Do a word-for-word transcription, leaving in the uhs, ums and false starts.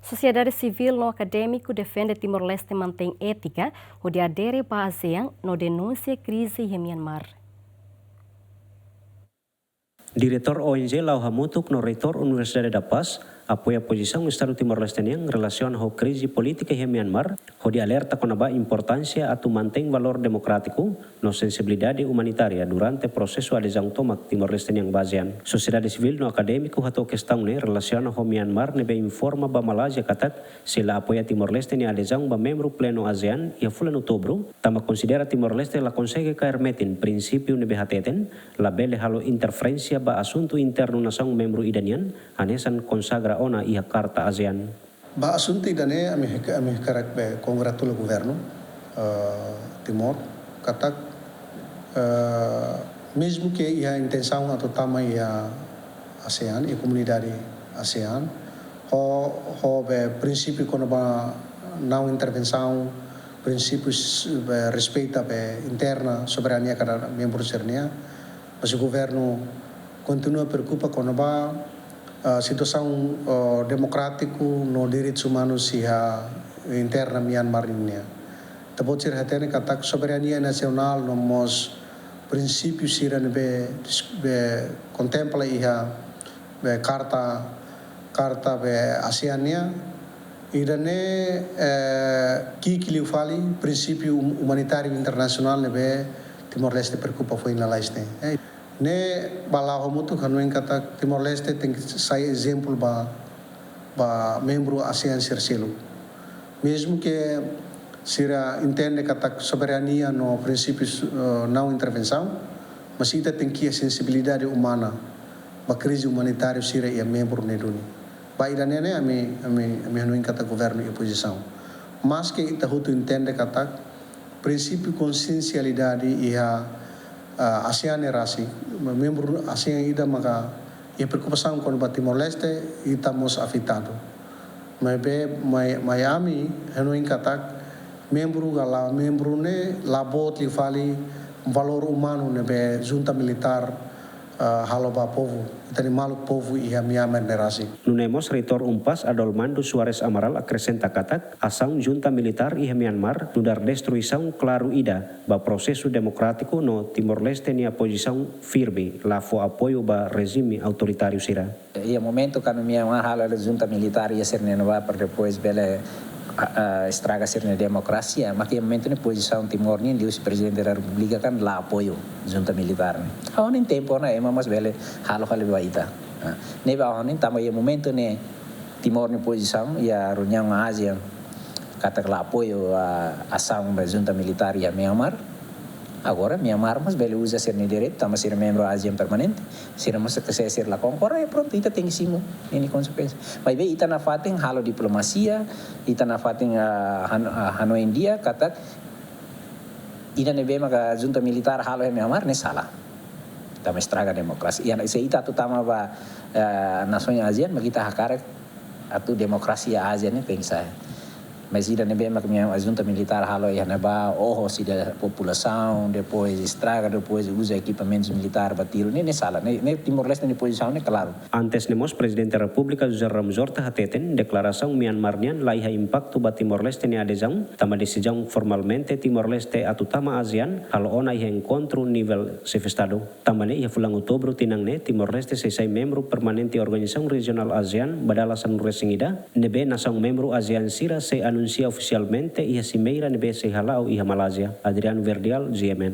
Sosiedade sivíl no akadémiku defende Timor-Leste mantein étika hodi adere ba ASEAN no denunsia krize iha Myanmar. Diretór ONG La'o Hamutuk no Reitór Universidade da Paz apoia pozisaun Estadu Timor-Leste nian relasiona ho krize polítika iha Myanmar, hodi alerta kona-ba importánsia atu mantein valór demokrátiku no sensibilidade umanitária durante prosesu adezaun tomak Timor-Leste nian ba ASEAN. Sosiedade sivíl no akadémiku hato'o kestaun ne'e relasiona ho Myanmar ne'ebé informa ba Malázia katak sei la apoia Timor-Leste nia adezaun ba membru plenu ASEAN iha fulan Outubru, tanba konsidera Timor-Leste la konsege kaer metin prinsípiu ne'ebé hateten labele halo interferénsia ba asuntu internu nasaun membru ida nian, hanesan konsagra ona iha Karta ASEAN. Ba asuntu ida-ne'e, ami hak-, ami hakarak be kongratula governu, eh, Timor, katak, eh, mezmu ke iha intensaun atu tama iha ASEAN, iha komunidade ASEAN, ho, ho be prinsípiu kona-ba não intervenção, prinsípiu s-, be respeita be interna soberania kada membru sira-nia, mas governu kontinua preokupa kona-ba, ah, situasaun, ah, demokrátiku no direitus umanus iha interna Myanmar nian. Ita-boot sira hatene katak soberania nasionál no mós prinsípiu sira ne'ebé dis-, be kontempla iha be karta, karta be ASEAN nian, ida-ne'e, eh, ki'ik liu fali prinsípiu um-, umanitáriu internasionál ne'ebé Timor-Leste preokupa foin lalais ne'e. Eh, ne'e ba La'o Hamutuk hanoin katak Timor-Leste tenke sai ezemplu ba, ba membru ASEAN sira seluk. Mezmu ke sira entende katak soberania no prinsípiu, eh, não intervenção, mas ita tenke iha sensibilidade umana ba krize umanitáriu sira iha membru ne'e duni. Ba ida-ne'e ne'e ami, ami, ami hanoin katak governu iha pozisaun. Maske ita hotu entende katak prinsípiu konsiensialidade iha, ah, ASEAN ne'e rasik, membru ASEAN ida maka iha preokupasaun kona-ba Timor-Leste, ita mós afetadu. Maibé, mai, mai ami hanoin katak membru ka la membru ne'e la boot liu fali valór umanu ne'ebé junta militár, ah, halo ba povu, ita-nia maluk povu iha Myanmar ne'e rasik. Nune'e mós Reitór UNPAZ Adolmando Soares Amaral akresenta katak asaun junta militár iha Myanmar nu'udar destruisaun klaru ida ba prosesu demokrátiku no Timor-Leste nia pozisaun firme la fó apoiu ba rejime autoritáriu sira. Iha momentu kuandu Myanmar halo hela junta militár iha sira-nia ne'ebá para depois bele, ah, ah, estraga sira-nia demokrasia, maibé iha momentu ne'e pozisaun Timor nian liuhusi Prezidente da Repúblika kan la apoiu junta militár ne'e. Ha'u hanoin tempu ona ema mós bele halo fali ba ita. Ah, ne'ebé ha'u hanoin tanba iha momentu ne'e Timor nia pozisaun iha reuniaun ASEAN katak la apoiu, ah, asaun ba junta militár iha Myanmar. Agora Myanmar mós bele uza sira-nia direitu, tanba sira membru ASEAN permanente. Sira mós ke se sira la konkorda, eh, prontu, ita tenke simu ninia konsekuénsia. Maibé ita nafatin halo diplomasia, ita nafatin, ah, han-, ah, hanoin di'ak katak ida ne'ebé maka junta militár halo iha Myanmar ne'e sala. Tanba estraga demokrasia. Iha, se ita atu tama ba, eh, nasaun ASEAN, maka ita hakarak atu demokrasia ASEAN ne'e pensa. Mas ida ne'ebé maka Myanmar junta militár halo iha ne'ebá, oho sida populasaun, depois estraga, depois uza ekipamentus militár ba tiru, ne'e, ne'e sala, ne'e, ne'e Timor-Leste nia pozisaun ne'e klaru. Antes ne'e mós Prezidente Repúblika José Ramos Horta hateten deklarasaun Myanmar nian la iha impaktu ba Timor-Leste nia adezaun, tanba desizaun formalmente Timor-Leste atu tama ASEAN halo ona iha enkontru nivel xefe Estadu. Tanba ne'e iha fulan Outubru tinan ne'e Timor-Leste sei sai membru permanente organizasaun rejionál ASEAN ba dala sanulu-resin-ida, ne'ebé nasaun membru ASEAN sira sei anunsia ofisialmente iha simeira ne'ebé sei hala'o iha Malázia. Adriano Verdial, G M N.